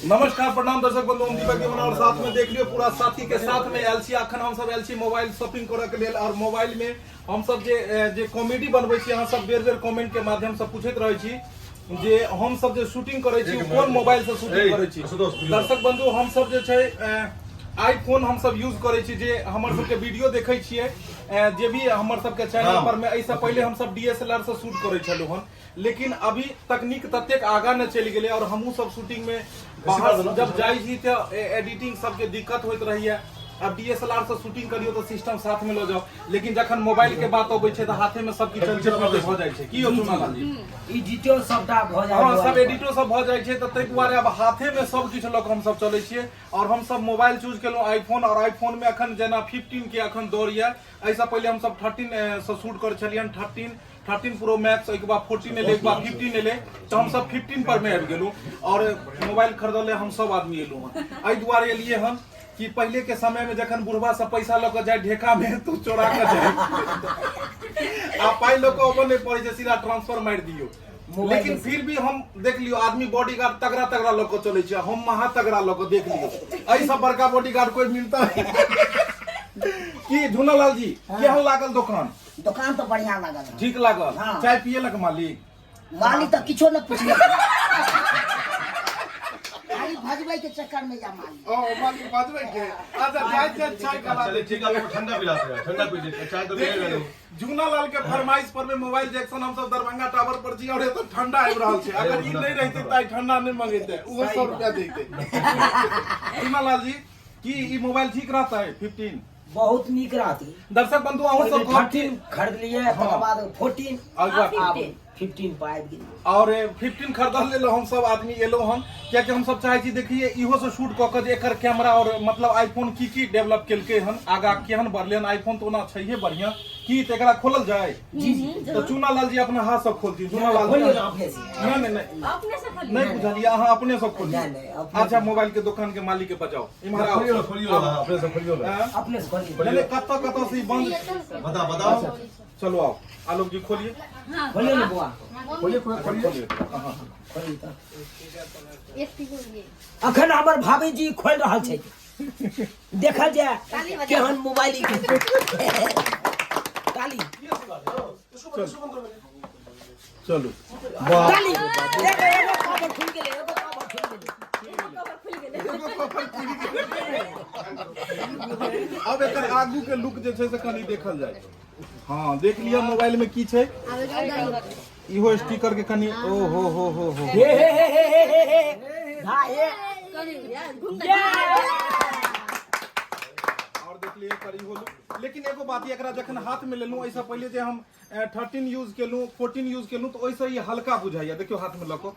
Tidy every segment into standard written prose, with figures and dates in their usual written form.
नमस्कार प्रणाम दर्शक बंधु, हम दीपक दीवाना और साथ में देख लियो पूरा साथी के साथ में आयल छी। अखन हम सब आयल छी मोबाइल शॉपिंग करऽ के लेल और मोबाइल में हम सब जे कॉमेडी बनबै छी, अहाँ सब बेर बेर कमेंट के माध्यम से पूछैत रहै छी जे हम सब जे शूटिंग करै छी कोन मोबाइल से शूटिंग करै छी। दर्शक बंधु, हम सब जे छै आईफोन हम सब यूज करै छी। जे हमर सबके वीडियो देखै छियै, जे भी हमर सबके चैनल पर में, एहिसँ पहिले हम सब डीएसएलआर से शूट करै छलहुँ हन, लेकिन अभी तकनीक ततेक आगा न चलि गेलै और हमहूँ सब शूटिंग में बाहर जब जाइ छी तऽ एडिटिंग सबके दिक्कत होइत रहैया। अब डीएसएलआर से शूटिंग करियो तऽ सिस्टम साथ में लऽ जाओ, लेकिन जखन मोबाइल के बात अबै छै तऽ हाथे में सब किछु चलते फिरते भऽ जाइ छै। की यौ चुनालाल जी? एडिटो सबटा भऽ जाइ। हँ, सब एडिटो सब भऽ जाइ छै, तऽ ताहि दुआरे आब हाथे में सब किछु लऽ कऽ हमसब चलै छियै और हमसब मोबाइल चूज केलहुँ आईफोन। और आईफोन में अखन जेना 15 के अखन दौर यऽ, एहिसँ पहिले हमसब 13 से शूट करै छलियनि, 13 प्रो मैक्स, ओहिके बाद 14 एलै, ओहिके बाद 15 एलै, तऽ हमसब 15 पर मे आबि गेलहुँ और मोबाइल खरीदऽ लेल हम सब आदमी एलहुँ हँ। एहि दुआरे एलियै हन कि पहिले के समय में जखन बुढ़वा सब पैसा लऽ कऽ जाय ढेका में तो चोरा कऽ जाय, आ पाइ लऽ कऽ अबऽ नहि पड़ै छै, सीधा ट्रांसफर मारि दियौ। लेकिन फिर भी हम देख लियौ आदमी बॉडीगार्ड तगड़ा तगड़ा लऽ कऽ चलै छै, हम महा तगड़ा लऽ कऽ देख लियौ, एहि सब बड़का बॉडीगार्ड कोई मिलता है की? झूनालाल जी, केहन लागल दोकान? दोकान तऽ बढ़िया लागल हन। ठीक लागल? हाँ। चाय पियलक मालिक? मालिक तऽ किछो नहि पुछलक, खाली भजबै के चक्कर में या मालिक। ओ मालिक बजबै के, अच्छा चाय चाय चाय करा चलिए ठीक है, आपको ठंडा पिलाते हैं, ठंडा पीजिए, चाय तो देख मिलेगा लियौ, नहीं। झूनालाल के फरमाइश पर में मोबाइल जंक्शन हम सब दरभंगा टावर पर छी और एतऽ ठंडा आबि रहल छै। अगर ई नहि रहिते तऽ आइ ठंडा नहि मंगेते, ओहो 100 रुपया देते। झूनालाल जी, की ई मोबाइल ठीक रहतै 15? बहुत नीक रहती। दर्शक बंधु, अहूँ सब कहब कि 13 खरीदलियै, तकर बाद 14, और आब 15 पर आबि गेलियै। और 15 खरीदल लेल हम सब आदमी एलहुँ हन, कियाकि हम सब चाहै छी देखिए इहो से शूट कऽ कऽ जे एकर कैमरा और मतलब आईफोन की की डेवलप केलकै हन, आगा केहन बढ़लै हन। आईफोन तऽ ओना छैहे बढ़िया। की तऽ एकरा खोलल जाय? जी जी। तऽ चूनालाल जी अपना हाथ से खोलथिन। चूनालाल जी, खोलियौ ने अपने से। नहि नहि नहि, अपने से खोलिए। नहि बुझलियै, अहाँ अपने से खोलियौ। नहि, नहि, अपने। अच्छा, मोबाइल के दोकान के मालिक के बजाओ, इम्हर आओ। खोलियो ना, खोलियो ना, अपने से खोलियो ना। हाँ? अपने से खोलिए। नहीं नहीं, कतऽ कतऽ से ई बंद बताओ बताओ। चलो आओ आलोक जी, खोलिए। खोलिए ना बुआ। खोलिए खोलिए। खोलिए, हाँ। खोलिए तऽ। एक पीस खोलिए। अखन हमर भाभी जी खोलि रहल छथि, देखल जाय ताली बजाउ। केहन मोबाइल ई। ताली। चलू। ताली। एगो एगो कवर खुलि गेलै, एगो कवर खुलि गेलै। एगो कवर खुलि गेलै। अब एकर आगू के लुक जे छै से कनि देखल जाय। हाँ, देख लिअ मोबाइल में की छै। इहो स्टिकर के कनि ओ हो हो हो हो। हे हे हे हे हे हे हे धा हे। ये। और देख लिअ एकर इहो लुक। लेकिन एगो बात, एकरा जखन हाथ में लेलहुँ, एहिसँ पहिले जे हम 13 यूज केलहुँ, 14 यूज केलहुँ, तऽ ओहिसँ ई हल्का बुझाइया। देखियौ हाथ में लऽ कऽ।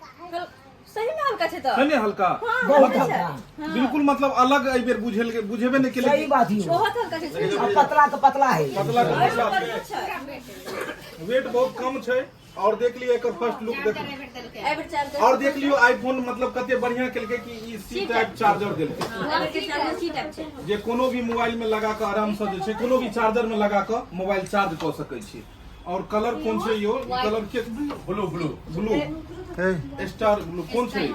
सही में हल्का छै तऽ। छै ने हल्का? बहुत मतलब हल्का। बिल्कुल, मतलब अलग एहि बेर बुझेल, बुझेबे नहि केलै। सही बात यौ। बहुत हल्का छै। आ पतला के पतला है। पतला के पतला। बढ़िया छै। वेट बहुत कम छै। और देख लियौ एकर फर्स्ट लुक देख। एहि बेर चार्जर और देख लियौ आईफोन मतलब कते बढ़िया केलकै कि ई सी टाइप चार्जर देलकै। एहि बेर के चार्जर सी टाइप छै। जे कोनो भी मोबाइल में लगा कऽ आराम से जे छै कोनो भी चार्जर में लगा कऽ मोबाइल चार्ज कऽ सकै छी। और कलर कोन छै यो? कलर के? Blue blue. Blue, star blue कोन छै?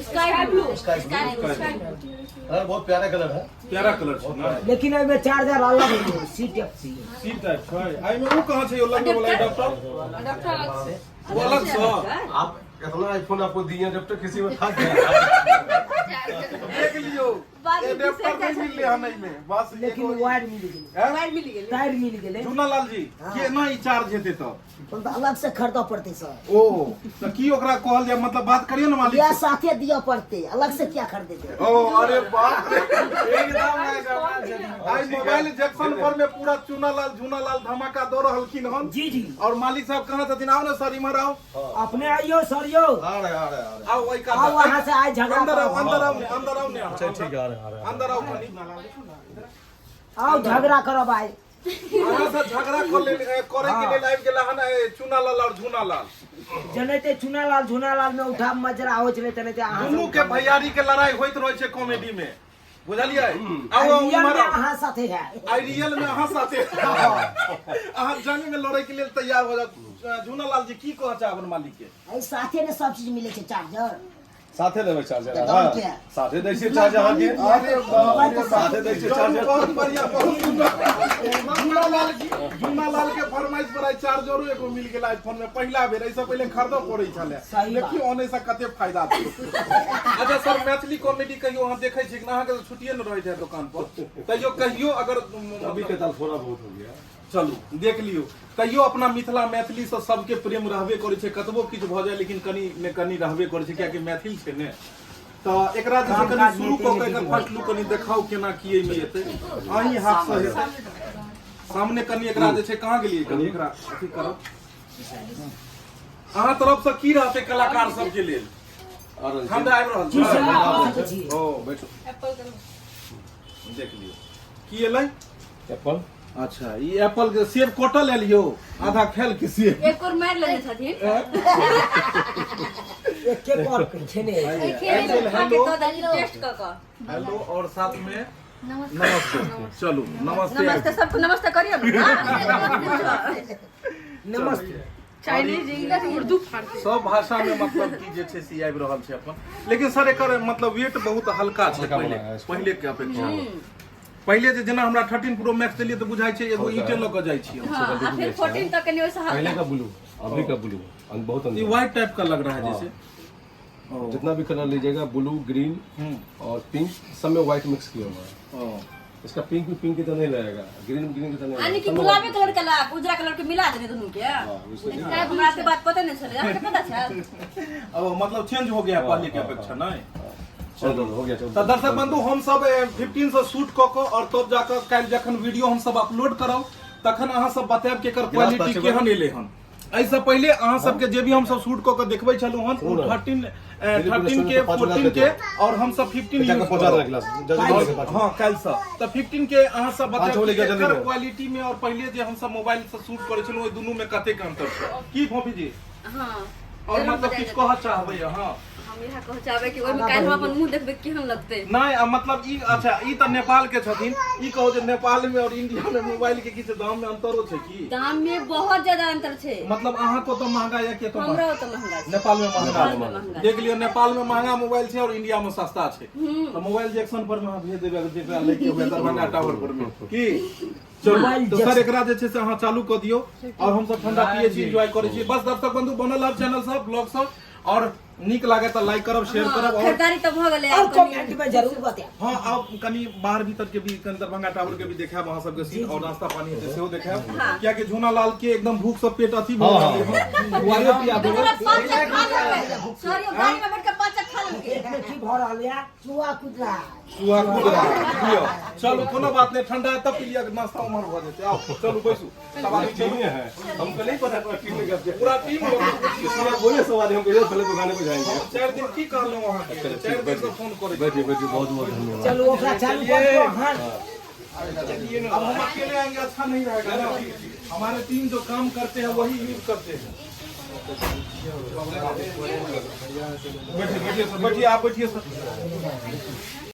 Sky blue. Sky blue. Colour बहुत प्यारा कलर है। प्यारा कलर छै ने? लेकिन एहिमे चार्जर अलग है, C type C. C type छै। एहिमे उ कहाँ छै यो लगबै वाला एडाप्टर? डॉक्टर अलग से। ओ अलग सँ। आप इतना आईफोन आपको दिए जब तक किसी में था क्या? देख लियौ, बाद में एडाप्टर नहि मिललै हन एहिमे, बस लेकिन एगो। वायर मिल गेलै। हैं? वायर मिल गेलै। तार मिल गेलै। झूनालाल जी, केना ई चार्ज हेतै तऽ? तहन तऽ अलग से खरीदऽ पड़तै सर। ओ तऽ की ओकरा कहल जाय, मतलब बात करियौ ने मालिक इएह से। साथे दिअ पड़तै, अलग से क्या खरीदेतै? ओ अरे बाप रे, एकदम आई मोबाइल जंक्शन पर में पूरा चूनालाल झूनालाल धमाका दऽ रहलखिन हन। जी जी। और मालिक साहब कहाँ छथिन? आओ ने सर, इम्हर आओ। अपने आइयो सर यौ। आ रहे आ रहे आ रहे। आओ ओहि कात। आओ अहाँ से आइ झगड़ा अंदर आओ। करब। अंदर आओ ने, अंदर आओ ने अहाँ। अच्छा ठीक है, आ रहे आ रहे। अंदर आओ कनि। आओ झगड़ा करब आइ। अहाँ से झगड़ा कर लेल करे के लेल आबि गेला हन चूनालाल और झूनालाल। जनैते चुनालाल झुनालाल में उठा मजरा होइ छलै तेनाहिते अहाँ दुनू के भैयारी के लड़ाई होइत रहै छै कॉमेडी में, बुझलियै? आओ आओ रियल इम्हर में आओ। अहाँ साथे है। आई रियल में अहाँ साथे, अहाँ जंग में लड़े के लेल तैयार हो जाओ। झूनालाल जी, की कहऽ चाहबन मालिक के? एहि साथे ने सब चीज मिलै छै, चार्जर। साथे देबै चार्जर। तऽ दाम किया? साथे दै छियै चार्जर अहाँके। अरे बाप रे, साथे दै छियै चार्जर। बहुत बढ़िया, बहुत सुंदर। झूना लाल की, झूना लाल के फरमाइश पर आइ चार्जरो एगो मिल गेल आईफोन में पहिला बेर। एहिसँ पहिले खरीदऽ पड़ै छलै। सही बात। देखियौ अनै से कते फायदा छै। अच्छा सर, मैथिली कॉमेडी कहियो अहाँ देखै छी कि ना? अहाँके तऽ छुट्टिए ने रहैत है दुकान पर, तैयो कहियो अगर अभी के ताल थोड़ा बहुत हो गया। चलू देख लियौ, तैयो अपना मिथिला मैथिली से सबके प्रेम रहबे करै छै। कतबो किछु भऽ जाय लेकिन कनि ने कनि रहबे करै छै, कियाकि मैथिल छै ने। तऽ एकरा जे छै कनि शुरू कऽ के एकर फर्स्ट लुक कनि देखाउ, केना की एहिमे एतै। अहीं हाथ से हेतै सामने कनि एकरा जे छै। कहाँ गेलियै? कनि एकरा अथी करब। अहाँ तरफ से की रहतै कलाकार सबके लेल? ठंडा आबि रहल जी सर, छै। आबि सकै छी। ओ बैठू, देख लियौ की एलै। एप्पल। अच्छा, ई एप्पल के सेब कटल आयल यौ, आधा खेल के सेब। एक और मारि लेने छथिन। एके कॉल के खेने। खेने खा के दऽ देलखिन टेस्ट कऽ कऽ। हेलो और साथ में नमस्ते। चलू नमस्ते। नमस्ते, सबको नमस्ते करियौ ने। नमस्ते। चाइनीज, इंग्लिश, उर्दू, फारसी सब भाषा में मतलब की जे छै से आबि रहल छै अपन। लेकिन सर, एकर मतलब वेट बहुत हल्का छै हल्का पहिले बना है इसको। पहिले के अपेक्षा। पहिले जे जेना हमरा 13 प्रो मैक्स देलियै तऽ बुझाइ छै एगो ईटे लऽ कऽ जाइ छियै। हाँ, आ फिर 14 तक कनि ओहिसँ पहले हल्का। का ब्लू, अभी का ब्लू बहुत ई अंतर। व्हाइट टाइप का लग रहा है जैसे। जितना भी कलर लीजिएगा, ब्लू, ग्रीन और पिंक, सब में व्हाइट मिक्स किया हुआ है। ओ इसका पिंक भी पिंक की तरह नहीं लगेगा, ग्रीन भी ग्रीन की तरह नहीं यानी लगेगा। कि सब में गुलाबी white colour के ला उजरा कलर के मिला देने दुनू के। हाँ, उसमें हमरा के बात पता नहीं छलै, अहाँके पता छल? अब मतलब चेंज हो गया पहले के अपेक्षा नहीं? चलो, हो गया, चलो। तऽ दर्शक बंधु, हम सब 15 से शूट कऽ कऽ और तब जाकऽ काल्हि जखन वीडियो हम सब अपलोड करब तखन अहाँ सब बतायब कि एकर गिलास क्वालिटी पाछे। केहन एलै हन। एहिसँ पहिले अहाँ सबके जे भी हम सब शूट कऽ कऽ देखबै छलहुँ हन ओ सुनू ने। 13 दिलीप 13 के पाँच गिलास 14 दे के दो। और हम सब 15 जाकर यूज पहुंचा देना करब। गिलास जल्दी लेके पाँच। हाँ, काल्हिसँ तऽ 15 के अहाँ सब पाँच बतायब गो कि लेके जल्दी एकर में। क्वालिटी में और पहिले जे हम सब मोबाइल से शूट करै छलहुँ ओहि दुनू में कतेक अंतर छै। की फोफी जी? हाँ। और जरूर मतलब बतायल किछु जेतै। कहऽ चाहबै अहाँ? हम इएह कहऽ चाहबै कि ओहिमे काल्हि हम अपन मुँह देखबै, केहन लगतै। नहि, आ मतलब ई, अच्छा ई तऽ नेपाल के छथिन। ई कहू जे नेपाल में और इंडिया में मोबाइल के किछु दाम में अंतरो छै की? दाम में बहुत ज्यादा अंतर छै। मतलब अहाँ को तो महंगा या के तो हमरा ओतऽ महंगा छै। नेपाल में महंगा? नेपाल में महंगा। देख लियौ, नेपाल में महंगा मोबाइल छै और इंडिया में सस्ता छै। तऽ मोबाइल जंक्शन पर में अहाँ भेज देबै अगर जेकरा लैके हुए, दरभंगा टावर पर में। की चलू मोबाइल तऽ सर, जंक्शन। एकरा जे छै से अहाँ चालू कऽ दियौ और हमसब ठंडा पियै छी, एंजॉय करै छी। बस दर्शक बंधु, बनल रहब चैनल सब, ब्लॉग सब और नीक लागे तऽ लाइक करब, शेयर हाँ, करब और खरीदारी तऽ भऽ गेलै। और आब कनि कमेंट में जरूर बतायब। हाँ, आब कनि बाहर भीतर के भी, कनि दरभंगा टावर के भी देखायब अहाँ सबके सीन और नाश्ता पानी हेतै सेहो देखायब, कियाकि झूना लाल के एकदम भूख से पेट अथी भऽ गेलै हन। बुआइयो पिया देबै। बेचारा पाँच चक खा लेलकै। सॉरी, गाड़ी में बैठ के पाँच चक खा लेलकै। पेट में की भऽ रहल यऽ? चूहा कूद रहा है। चूहा कूद रहा है। पियो, चलू, कोनो बात नहीं, ठंडा है तब पी लिअ, नाश्ता उम्हर भऽ जेतै। आओ चलू, बैसू सब आदमी, चलू। टीम में है, हमको नहीं पता था टीम में कब पूरा टीम। इसलिए बोले सब आदमी, हम कहिए पहले दुकान पे जाएंगे। 4 दिन की कहलहुँ अहाँके, 4 दिन से फोन करै छी। बैठिए बैठिए, बहुत बहुत धन्यवाद। चलू, ओकरा चालू कर दो। हाँ। अब हम अकेले आएंगे, अच्छा नहीं रहेगा ना। हमारे टीम जो काम करते हैं वही यूज करते हैं। बैठिए बैठिए सर, बैठिए, आप बैठिए सर।